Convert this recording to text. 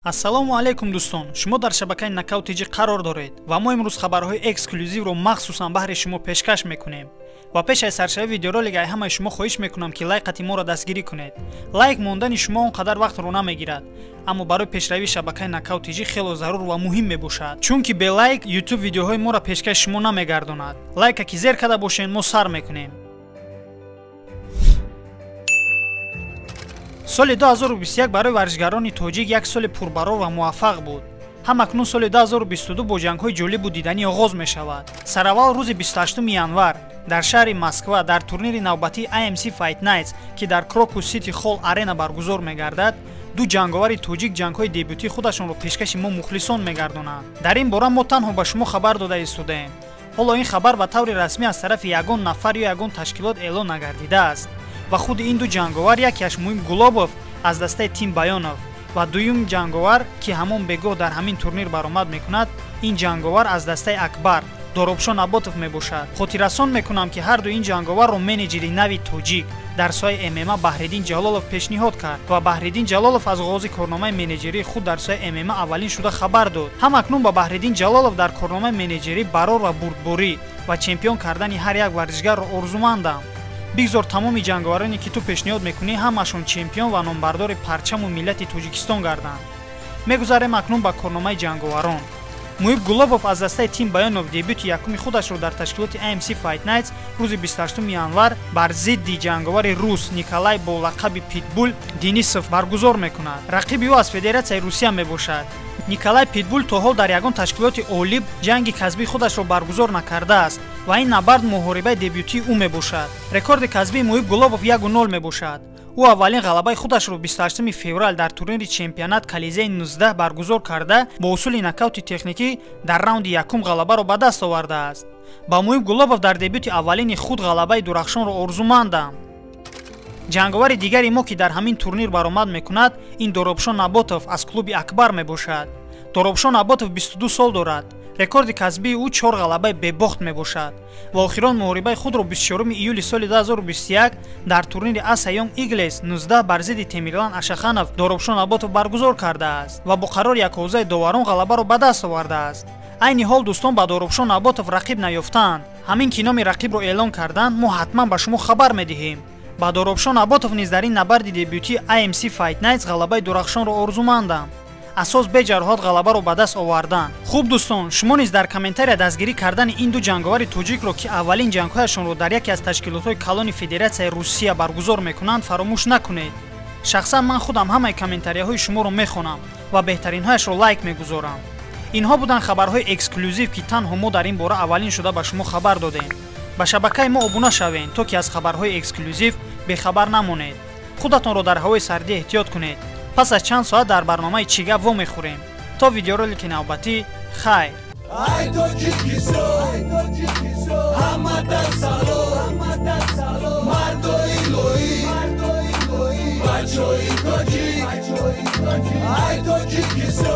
Ассалому алайкум дӯстон, шумо дар шабакаи Нокаут ТЖ қарор доред ва мо имрӯз хабарҳои эксклюзивро махсусан баҳри шумо пешкаш мекунем. Ва пеш аз саршавии видеоролик ай ҳамаи шумо хоҳиш мекунам, ки лайкати моро дастгирӣ кунед. Лайк мондани шумо он қадар вақтро намегирад, аммо барои пешравии шабакаи Нокаут ТЖ хело зарур ва муҳим мебошад, чунки бе лайк YouTube видеоҳои моро пешкаши шумо намегардонад. Лайка ки зер карда бошед, мо сар мекунем. Соли 2021 барои варзишгарони тоҷик як соли пурбарор ва муваффақ буд. Ҳамакнун соли 2022 бо ҷангҳои ҷолибу диданӣ оғоз мешавад. Сараввал рӯзи 28 январ дар шаҳри Москва дар турнири навбатии AMC Fight Nights, ки дар Крокус Сити Холл Арена баргузор мегардад, ду ҷанговари тоҷик ҷангҳои дебютии худашонро пешкаши мо мухлисон мегардонанд. Дар ин бора мо танҳо ба шумо хабар дода истодаем. Ҳоло ин хабар ба таври расмӣ аз тарафи ягон нафар ё ягон ташкилот эълон нагардидааст. Ва худи ин ду ҷанговар якеаш Муҳим Гулобов аз дастаи Тим Баёнов ва дуюм ҷанговар, ки ҳамон бегоҳ дар ҳамин турнир баромад мекунад, ин ҷанговар аз дастаи Акбар Доробшо Наботов мебошад. Хотиррасон мекунам, ки ҳарду ин ҷанговарро менеҷери нави тоҷик дар соҳаи ММА Баҳриддин Ҷалолов пешниҳод кард ва Баҳриддин Ҷалолов аз оғози корномаи менеҷерии худ дар соҳаи ММА аввалин шуда хабар дод. Ҳамакнун ба Баҳриддин Ҷалолов дар корномаи менеҷерӣ барор ва бурдборӣ ва чемпион кардани ҳар як варзишгарро орзумандам. Бигзор тамоми ҷанговароне, ки ту пешниҳод мекунӣ, ҳамашон чемпион ва номбардори парчаму миллати Тоҷикистон гарданд. Мегузарем акнун ба корномаи ҷанговарон. Муҳиб Гулобов аз дастаи Тим Баёнов дебюти якуми худашро дар ташкилоти AMC Fight Nights рӯзи 28 январ бар зидди ҷанговари рус Николай бо лақаби Питбул Денисов баргузор мекунад. Рақиби ӯ аз Федератсияи Русия мебошад. Николай Питбул то ҳол дар ягон ташкилоти олиб ҷанги касбии худашро баргузор накардааст ва ин набард муҳорибаи дебютии ӯ мебошад. Рекорди касбии Муҳиб Гулобов 1-0 мебошад. Ӯ аввалин ғалабаи худашро 28 феврал дар турнири чемпионат Колизеи 19 баргузор карда, бо усули нокаути техникӣ дар раунди якум ғалабаро ба даст овардааст. Ба Муҳиб Гулобов дар дебюти аввалини худ ғалабаи дурахшонро орзумандам. Ҷанговари дигари мо, ки дар ҳамин турнир баромад мекунад, ин Доробшо Наботов аз клуби Акбар мебошад. Доробшо Наботов 22 сол дорад. Рекорди касбии ӯ 4 ғалабаи бебохт мебошад ва охирон муҳорибаи худро 24 июли соли 2021 дар турнири Аса Йонг Иглес 19 бар зидди Темирлан Ашаханов Доробшо Наботов баргузор кардааст ва бо қарори якҳовзаи доварон ғалабаро ба даст овардааст. Айни ҳол дӯстон ба Доробшо Наботов рақиб наёфтаанд. Ҳамин ки номи рақибро эълон карданд, мо ҳатман ба шумо хабар медиҳем. Ба Доробшо Наботов низ дар ин набарди дебютии AMC Fight Nights ғалабаи дурахшонро орзумандам. Асос беҷароҳат ғалабаро ба даст овардан. Хуб дӯстон, шумо низ дар комментария дастгирӣ кардани ин ду ҷанговари тоҷикро, ки аввалин ҷангҳояшонро дар яке аз ташкилотҳои калони Федератсияи Русия баргузор мекунанд, фаромӯш накунед. Шахсан ман худам ҳамаи комментарияҳои шуморо мехонам ва беҳтаринҳояшро лайк мегузорам. Инҳо буданд хабарҳои эксклюзив, ки танҳо мо дар ин бора аввалин шуда ба шумо хабар додем. Ба шабакаи мо обуна шавед, то ки аз хабарҳои эксклюзив бехабар намонед. Худатонро дар ҳавои сардӣ эҳтиёт кунед. Пас аз чанд соат дар барномаи «Чӣ гап» вомехӯрем. То видеоролики навбатӣ, хайр. Ай Тоҷикистон, ҳама дар салом, мардои лоӣ, бачаҳои тоҷик, ай Тоҷикистон.